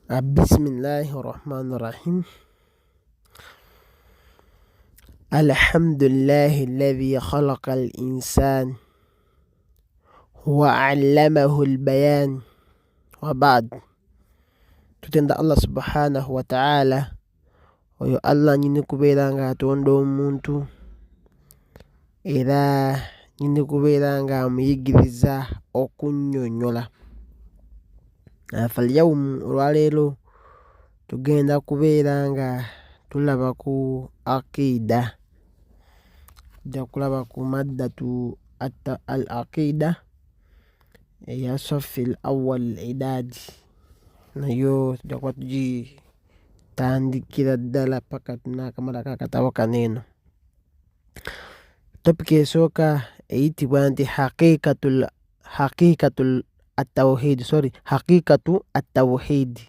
Bismillahi rahmani rahim. Alhamdulillahi alladhi khalaqa al insan wa allamahu albayan wa ba'd. Tutenda Allah subhanahu wa ta'ala, oyo Allah nyini kubeera nga atonda omuntu era nyini kubeera nga amuyigiriza okunnyonnyola. Falyawumu, olwaleero tugenda kubeera nga tulaba ku aqiida, tujja kulaba ku maddatu al aqiida eya safi l awal idaadi, nayo tujja kuba tugitandikira ddala paka tunakamalako akatabo kano. Eno topiki esooka eyitibwa nti haqiqatul atawhid, sorry, haqiqatu atawhid,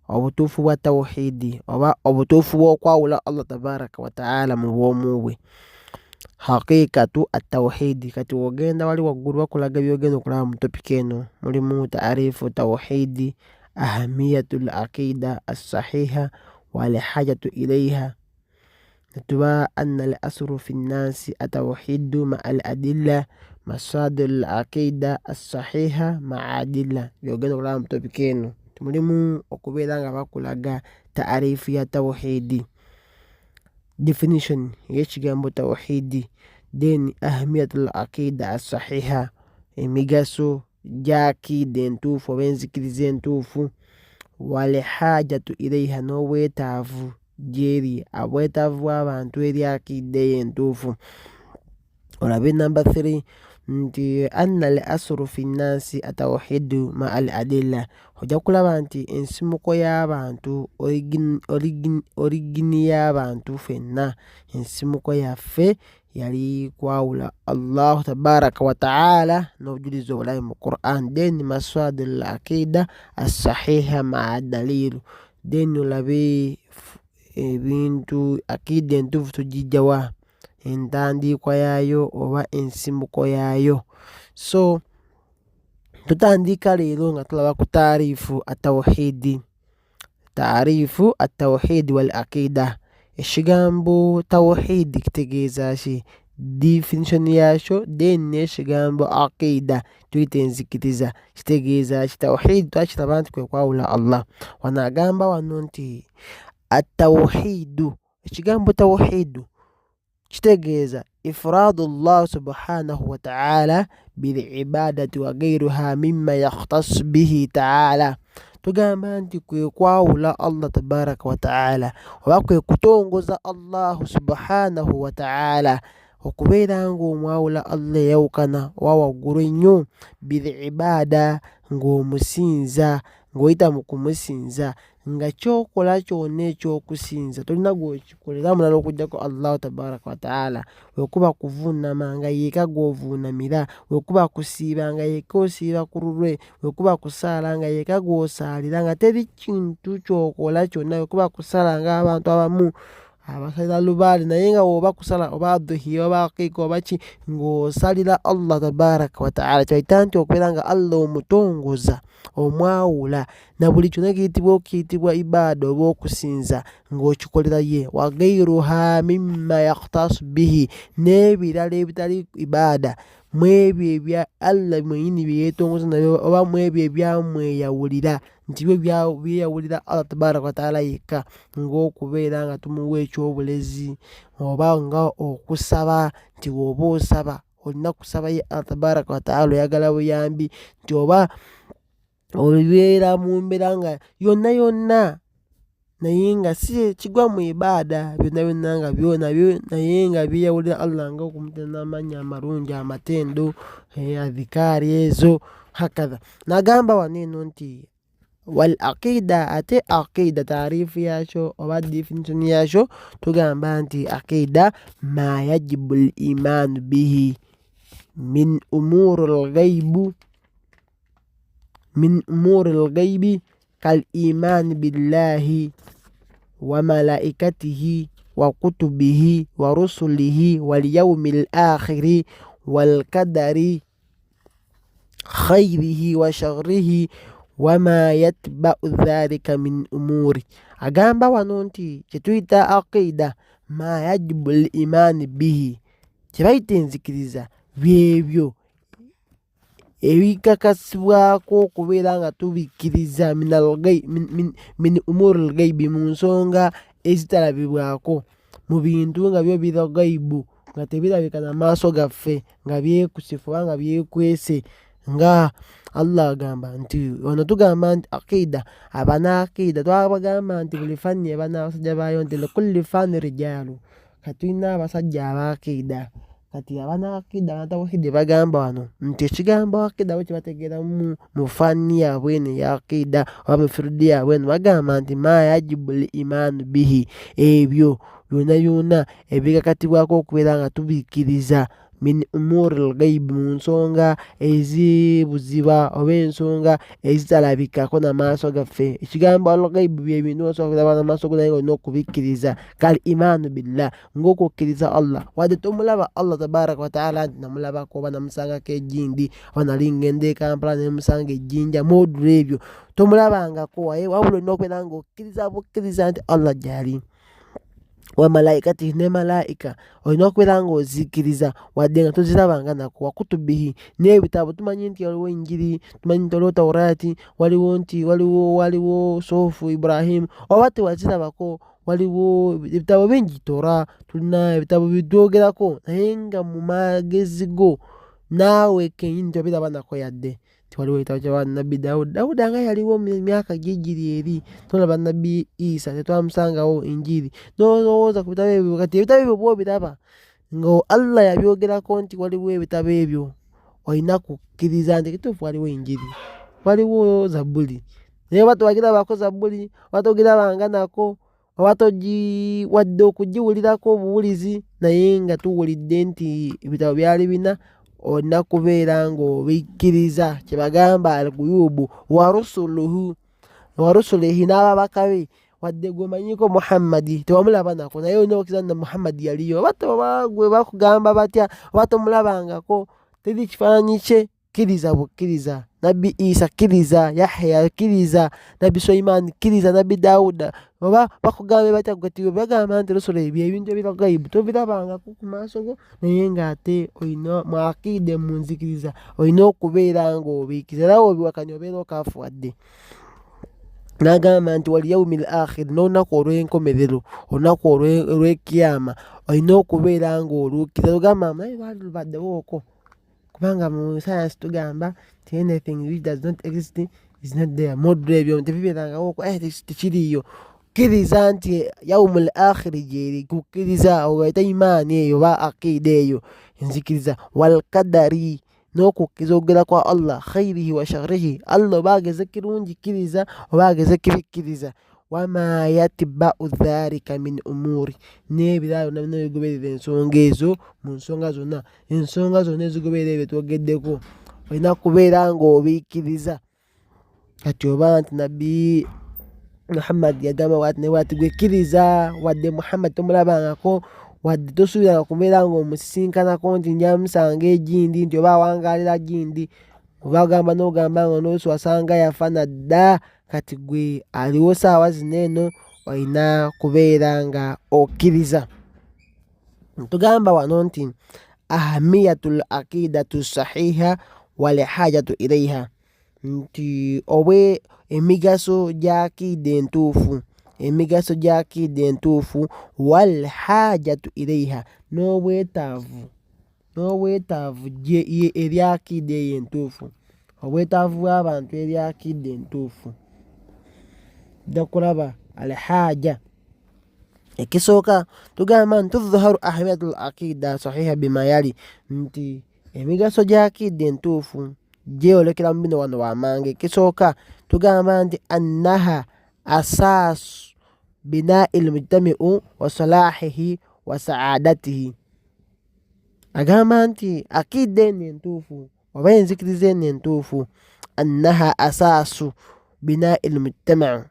obutuufu bwa tawhidi oba obutuufu bw'okwawula Allah tabaraka wataala mu bwomu bwe, haqiqatu atawhidi. Kati wogenda wali waggulu bakulaga byogenda okulaba mu topiki eno, mulimu taarifu tawhidi, ahamiyatu l aqida assahiha walhajatu ilaiha, netuba anna al asru fi nnasi atawhidu maa al adilla, masadir al aqida assahiha maa adilla. Byogenda okulaba mu topiki eno mulimu okubeera nga bakulaga taarifu ya tawhidi, definition y'ekigambo tawhidi, then ahamiyatu l aqida assahiha, emigaso gy'aqiida entuufu oba enzikiriza entuufu, walhajatu ilaiha, n'obwetaavu gyeri, obwetaavu bw'abantu eri aqiida eyo entuufu. Olabe namba 3 nti anna al asru fi nnansi atawhidu maa al adilla, ojja kulaba nti ensimuko y'abantu, origini y'abantu ffenna, ensimuko yaffe yali kwawula Allahu tabaraka wataala n'obujulizi obulabe mu Quran, then maswadir al aqida assahiha maa dalilu, then olabe ebintu aqida entuufu tugijjawa, entandiikwa yaayo oba ensimuko yaayo. So tutandika leero nga tulaba ku taarifu atawhidi, taarifu atawhidi wal aqida. Ekigambo tawhidi kitegeeza ki, definition yakyo, then n'ekigambo aqida tuyita enzikiriza kitegeeza ki. Tawhidi twakiraba nti kwe kwawula Allah. Wano agamba wano nti atawhidu, ekigambo tawhidu kitegeeza ifradu llah subhanahu wataala bilibadati wa gairuha mima yakhtasu bihi taala. Tugamba nti kwe kwawula Allah tabaraka wataala oba kwe kutongoza Allahu subhanahu wataala, okubeera ng'omwawula Allah eyawukana owa waggulu ennyo, bilibada, ng'omusinza, ng'oyita mu kumusinza, nga kyokola kyonna ekyokusinza tolina gwokikolera mulala okuggyako Allahu tabaraka wataala. Wekuba kuvuunama nga yeka gw'ovuunamira, wekuba kusiiba nga yeka osiiba ku lulwe, wekuba kusaala nga yeka gw'osaalira, nga teri kintu kyokola kyonna, wekuba kusala ng'abantu abamu abasalira lubaale, naye nga woba kusala oba dhuhiya oba aqiika oba ki, ng'osalira Allah tabaraka wataala. Kyaita nti okubeera nga Allah omutongoza, omwawula na buli kyonna kiyitibwa okuyitibwa ibaada oba okusinza ng'okikolera ye, wa gairuha mimma yakhtasu bihi, n'ebirala ebitali ibaada mu ebyo ebya Allah mwenyini bye yeetongoza nabyo oba mu ebyo ebyamweyawulira nti byo byeyawulira Allah tabaraka wataala yekka, ng'okubeera nga tumuwa ekyobulezi oba nga okusaba nti bw'oba osaba olina kusaba ye Allah tabaraka wataala, oyagala buyambi nti oba obeera mu mbeera nga yonna yonna, naye nga si kigwa mu ibaada byonna byonna nga byona byo, naye nga byeyawulira Allah nga okumutenda n'amannya amalungi, amatendo, adhikaari ezo hakadha. N'agamba wano eno nti wal aqida, ate aqida taarifu yakyo oba definition yakyo tugamba nti aqida ma yajibu l imanu bihi min umuri lghaibu, min umuri lghaibi kal imani billahi wa malaikatihi wa kutubihi wa rusulihi wal yaumi l akhiri wal qadari khairihi wa sharrihi Wama yatbau dhalika min umuri, agamba wano nti kyetuyita aqida ma yajibu l imaani bihi, kyebayita enzikiriza byebyo ebikakasibwako okubeera nga tubikkiriza min umuri lgaibi, mu nsonga ezitalabibwako, mu bintu nga byo bira gaibu, nga tebirabika na maaso gaffe, nga byekusifu oba nga byekwese. Nga Allah agamba nti ono tugamba nti aqida, abana aqida twabagamba nti buli fanni eba n'abasajja baayo, nti likulli fanni rijaalu. Kati tulina abasajja aba aqida. Kati abana aqida abana tawhidi bagamba wano nti ekigambo aqida bo kyebategeeramu mu fanni yaabwe eno eya aqida oba mu firudi yaabwe eno, bagamba nti ma yajibu l imaanu bihi, ebyo byonna byonna ebikakatibwako okubeera nga tubikkiriza min umuri lgaibi, mu nsonga ezibuziba oba ensonga ezitalabikako na maaso gaffe. Ekigambo algaibu bye bintu osobola okulaba na maaso go naye nga olina okubikkiriza. Kal imaanu billah, ng'okukkiriza Allah, wadde tomulaba Allah tabaraka wataala nti namulabako oba namusangako egindi oba nali ngenda e Kampala nemusanga ejjinja, mwodula ebyo tomulabangako, waye wabula olina okubeera ng'okkiriza bukkiriza nti Allah gyali. Wa malaikatihi, ne malaika olina okubeera ng'ozikkiriza wadde nga tozirabanga nako. Wa kutubihi, n'ebitabo tumanyi nti waliwo Injiri, tumanyi nti waliwo Taurati, waliwo nti waliwo Sofu Ibrahimu, oba tewazirabako, waliwo ebitabo bingi, Tora, tulina ebitabo bitwogerako, naye nga mu magezi go naawe kenyini tobiraba nako yadde. Nti waliwo ekitabo kya Nabbi Dawuda, Dawuda nga yaliwo mu myaka gigiri eri, tolaba Nabbi Isa tetwamusangawo Injiri, n'olowooza ku bitabo ebyo. Kati ebitabo ebyo bw'obiraba nga Allah yabyogerako nti waliwo ebitabo ebyo, olina kukkiriza nti kituufu waliwo Injiri, waliwo Zabbuli. Naye oba tewagirabako Zabbuli, oba togirabanga nako, oba wadde okugiwulirako obuwulizi, naye nga tuwulidde nti ebitabo byali bina, olina kubeera ng'obikkiriza. Kye bagamba alguyubu wa rusuluhu, wa rusulihi, n'ababaka be. Wadde gwe omanyiko Muhammadi tewamulaba nako, naye olina okukkiriza nti Muhammadi yaliyo, oba oba gwe bakugamba batya, oba tomulabangako, teri kifaananyi kye, kkiriza bukkiriza. Nabbi Isa kkiriza, Yahya kkiriza, Nabbi Sulaiman kkiriza, Nabbi Dawuda, oba bakugambe batya, kati bagamba nti rusula ebyo ebintu ebira gaibu tobirabangako ku maaso go, naye ng'ate olina mu akiide, mu nzikiriza olina okubeera ng'obikkiriza, era obiwakanya obeera okaafuwadde. N'agamba nti wal yaumi l akhir, n'olunaku olw'enkomerero, olunaku olw'ekiyama olina okubeera ng'olukkiriza. Ogamba naye lwali lubaddewooko, kubanga mu science tugamba nti anything which does not exist is not there. Modula ebyo tebibeerangawo, tekiriiyo. Kkiriza nti yaumul akhiri gyeri, kukkiriza ogaita imaani eyo oba aqida eyo enzikiriza. Wal kadari, n'okukkiriza okugera kwa Allah, khairihi wa sharrihi, Allah oba ageze kirungi kkiriza, oba ageze kibi kkiriza. Wama yatbau dhalika min umuri, n'ebirala byonna byonna ebigoberera ensonga ezo, mu nsonga zonna, ensonga zonna ezigoberera ebyo twogeddeko olina kubeera ng'obikkiriza. Kati oba nti Nabbi Muhammad yagamba bwati ne bwati, gwe kkiriza wadde Muhammad tomulabangako, wadde tosuubiranga kubeera ng'omusisinkanako nti nja musanga egindi, nti oba awangaalira gindi, oba agamba n'ogamba nga n'osi wasanga yafa nadda. Kati gwe aliwo saawa zino eno olina kubeera nga okkiriza. Tugamba wano nti ahamiyatul aqidatu sahiha wal hajatu ilaiha, nti obwe emigaso gya akiida entuufu, emigaso gya akiida entuufu, wal hajatu ilaiha, n'obwetaavu, n'obwetaavu gye eri akiida eyo entuufu, obwetaavu bw'abantu eri akiida entuufu. Ojja kulaba alhaja ekisooka tugamba nti tudhaharu ahamiyatul aqida sahiha bima yali, nti emigaso gya akiida entuufu gyeyolekera mu bino wano wammanga. Ekisooka tugamba nti annaha asaasu binai lmujtamiu wa salahihi wa saadatihi, agamba nti akiida eno entuufu oba enzikiriza eno entuufu, annaha asaasu binai lmujtamau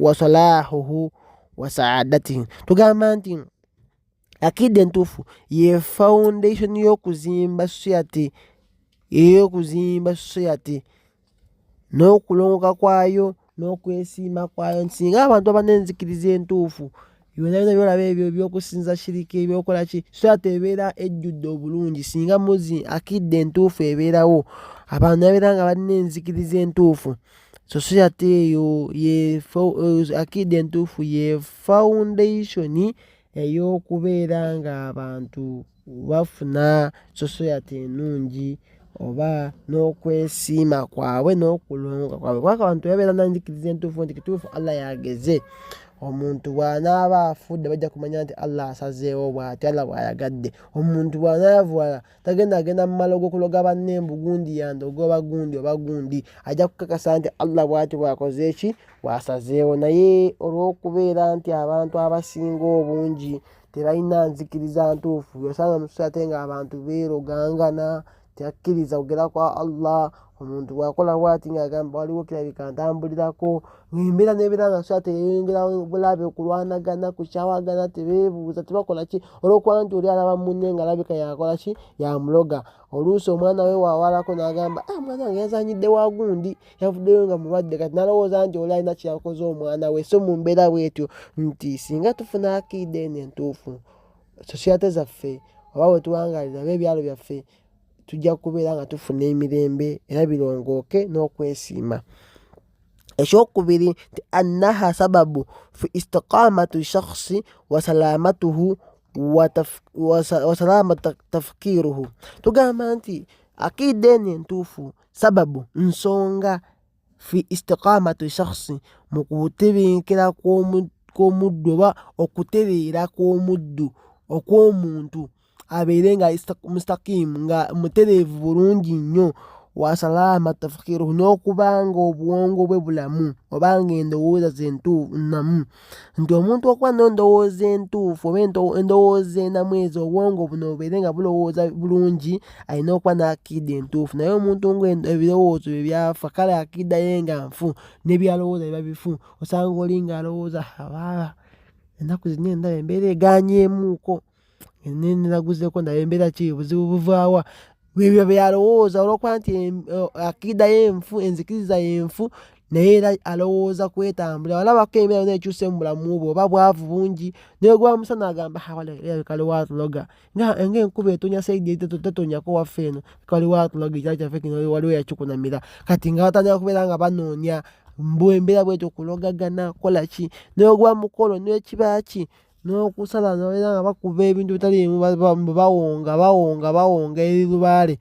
wa salahuhu wa saadatihi, tugamba nti akiida entuufu ye foundation y'okuzimba society, ey'okuzimba society. N'okulongoka kwayo n'okwesiima kwayo nti singa abantu baba n'enzikiriza entuufu, byonna byonna byolaba ebyo ebyokusinza shiriki, ebyokola ki, society ebeera ejjudde obulungi singa muzi akidde entuufu ebeerawo, abantu babeera nga balina enzikiriza entuufu. Society eyo ye akidde entuufu ye foundation ey'okubeera ng'abantu bafuna society ennungi oba n'okwesiima kwabwe n'okulonga kwabwe, kubanga abantu babeera na nzikiriza entuufu nti kituufu Allah yageze. Omuntu bw'anaaba afudde bajja kumanya nti Allah asazeewo bw'ati, Allah bw'ayagadde. Omuntu bw'anaavuwala tagenda agenda mu malogo kuloga banne mbu gundi yandoga oba gundi oba gundi, ajja kukakasa nti Allah bw'ati bw'akoze ki, bw'asazeewo. Naye olw'okubeera nti abantu abasinga obungi tebalina nzikiriza ntuufu, osanga mu society ng'abantu beerogangana, tebakkiriza kugera kwa Allah. Omuntu bw'akola bw'ati ng'agamba waliwo kirabika ntambulirako, embeera n'ebeera nga society eyongera bulabe, kulwanagana, kukyawagana, tebeebuuza, tebakola ki, olw'okuba nti oli alaba munne ng'alabika yakola ki, yamuloga. Oluusi omwana we wawalako n'agamba, ah, omwana wange yazanyidde wa gundi, yavuddeyo nga mulwadde, kati n'alowooza nti oli alina kyeyakoze omwana we. So mu mbeera bw'etyo nti singa tufuna akiida eno entuufu, society zaffe oba we tuwangaalira oba ebyalo byaffe, tujja kubeera nga tufuna emirembe era birongooke n'okwesiima. Ekyokubiri nti annaha sababu fi istiqamati shakhsi wa salamatuhu wa salama tafkiruhu. Tugamba nti akiida eno entuufu sababu, nsonga, fi istiqamati shakhsi, mu kutebenkera kw'omuddu oba okutereera kw'omuddu okw'omuntu, abeere nga mustaqimu, nga mutereevu bulungi nnyo, wa salama tafkiruhu, n'okuba nga obwongo bwe bulamu oba nga endowooza ze nnamu. Nti omuntu okuba n'endowooza entuufu oba endowooza enamu ezo, obwongo buno bubeere nga bulowooza bulungi, alina okuba n'akiida entuufu. Naye omuntu nga ebirowoozo bye byafa, kale akiida ye nga nfu, ne by'alowooza biba bifu. Osanga oli ng'alowooza, aba ennaku zino endaba embeera egaanyeemuuko, neneraguzeeko ndaba embeera ki, obuzibu buvaawa? Ebyo byalowooza olwokuba nti akiida ye nfu, enzikiriza ye nfu, naye era alowooza kwetambulira. Olabako embeera yonna ekyuse mu bulamu bwe, oba bwavu bungi, naye gwa musana agamba kaliwo atuloga, nga enkuba etonya saidi eri tetonyako waffe eno, kaliwo atuloga, ekyalo kyaffe kino waliwo yakikunamira. Kati nga batandika kubeera nga banoonya mbu embeera bwetyo, kulogagana, kukola ki, naye gwa mukolo nekiba ki n'okusala nobeera nga bakuba ebintu bitali bimu, bawonga bawonga bawonga eri lubaale.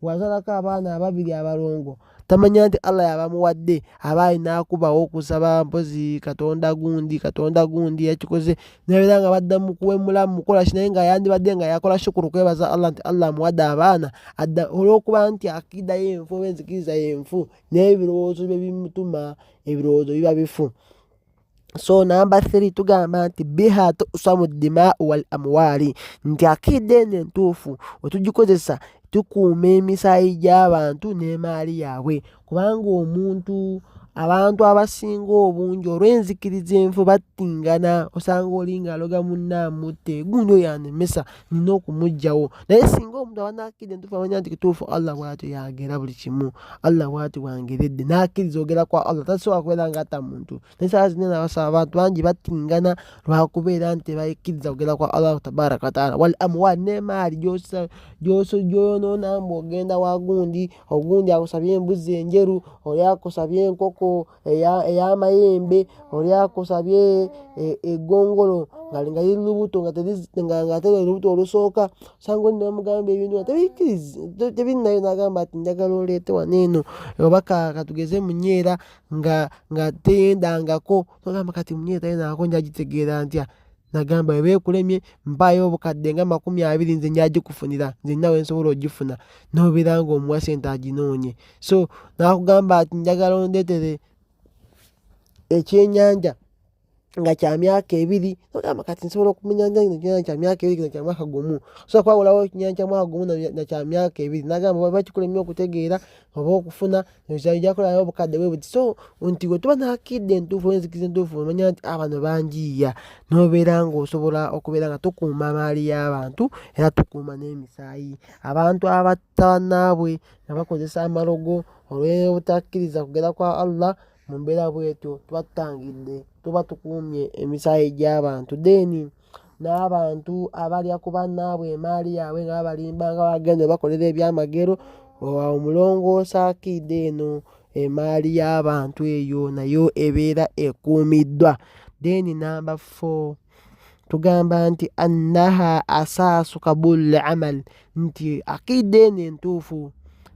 Wazalako abaana ababiri abalongo, tamanya nti Allah yabamuwadde, aba alina akubawo okusaba mpozi katonda gundi, katonda gundi yakikoze, nabeera nga badda mu kuwemula mukola ki, naye nga yandibadde nga yakola shukuru, kwebaza Allah nti Allah amuwadde abaana, adda olw'okuba nti akiida y'enfu oba enzikiriza y'enfu n'ebirowoozo bye bimutuma, ebirowoozo biba bifu. So namba 3 tugamba nti biha tusamu dimau wal amwali, nti akiida eno entuufu wetugikozesa tukuuma emisaayi gy'abantu n'emaali yaabwe, kubanga omuntu abantu abasinga obungi olw'enzikiriza enfu battingana. Osanga oli ng'aloga munne amutte, gundi oyo anemesa, nina okumuggyawo. Naye singa omuntu aba n'akkiriza entuufu, amanya nti kituufu Allah bw'atyo yagera buli kimu, Allah bw'atyo bw'angeredde, n'akkiriza ogera kwa Allah, tasobola kubeera ng'atta muntu. Naye saawa zino abasaba abantu bangi battingana lwakubeera nti tebakkiriza kugera kwa Allah tabaraka wataala. Wal amwal, n'emaali gy'oyonoona mbu ogenda wa gundi, ogundi akusabye embuzi enjeru, oli akusabye enkoko ey'amayembe, oli akusabye eggongolo nga liri lubuto, nga ate lwe lubuto olusooka. Osanga oli ne bamugamba ebintu nga tebirinayo, n'agamba ati njagala oleete wano eno, oba katugeze munyeera nga teyendangako, nogamba kati munyeera tayendangako njagitegeera ntya? Nagamba bw'eba ekulemye mpaayo obukadde nga 20, nze njagikufunira, nze nina we nsobola ogifuna, n'obeera ng'omuwa ssente aginoonye. So n'akugamba ati njagala ondeetere ekyennyanja. Nga kya myaka ebiri, nogamba kati nsobola okumenya kino kya myaka ebiri, kino kya mwaka gumu. Osobola kwawulawo ekinyanja kya mwaka gumu na kya myaka ebiri, nagamba oba kikulemye okutegeera oba okufuna ojja kulayo obukadde bwe buti. So nti bwe tuba n'akidde entuufu, enzikiriza entuufu, omanya nti abano banjiiya, n'obeera ng'osobola okubeera nga tukuuma maali y'abantu era tukuuma n'emisaayi. Abantu abatta bannaabwe nga bakozesa amalogo olw'obutakkiriza kugera kwa Allah, mu mbeera bwetyo tuba tutangidde, tuba tukuumye emisaayi gy'abantu. Then n'abantu abalya ku bannaabwe emaali yaabwe nga babalimba nga bagenda bakolera ebyamagero, omulongoosa akiida eno emaali y'abantu eyo nayo ebeera ekuumiddwa. Then namba 4 tugamba nti annaha asaasu kabul amal, nti akiida eno entuufu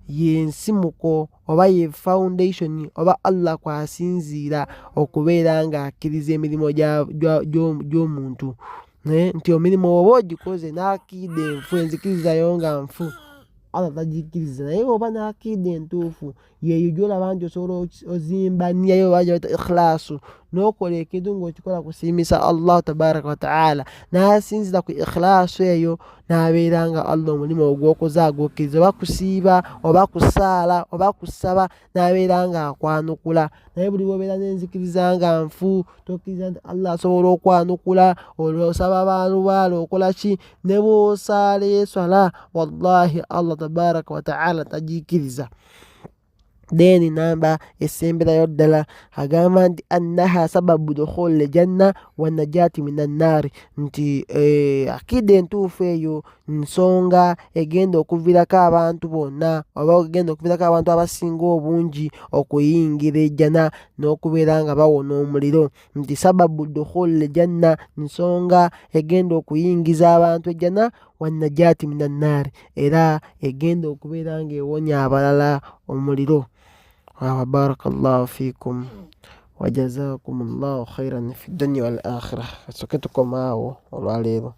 yensimuko oba ye foundation oba Allah kwasinziira okubeera ng'akkiriza emirimu gy'omuntu. Nti emirimu oba ogikoze n'akiida enfu, enzikirizayo nga nfu, Allah tagikkiriza. Naye oba n'akiida entuufu yeeyo gy'olaba nti osobola ozimba nniya oba gy'oyita ikhlaasu, n'okola ekintu ng'okikola kusiimisa Allah tabaraka wa taala, n'asinziira ku ikhlaasu eyo n'abeera nga Allah omulimu ogw'okoze agukkiriza, oba kusiiba oba kusaala oba kusaba, n'abeera nga akwanukula. Naye buli lw'obeera n'enzikiriza nga nfu, tokkiriza nti Allah asobola okwanukula, olw'osaba baalubaale okola ki, ne bw'osaala eswala wallahi Allah tabaraka wa taala tagikkiriza. Then namba esemberayo ddala agamba nti annaha sababu dukhuli janna wa najati minan naari, nti akida entuufu eyo nsonga egenda okuviirako abantu bonna oba egenda okuviirako abantu abasinga obungi okuyingira ejjana n'okubeera nga bawona omuliro. Nti sababu dukhuli janna, nsonga egenda okuyingiza abantu ejjana, wa najati minan naari, era egenda okubeera ng'ewonya abalala omuliro. Wa barakallahu fiikum wa jazakumullahu khairan fi dunya wal akhirah. Kasooke tukomaawo olwaleero.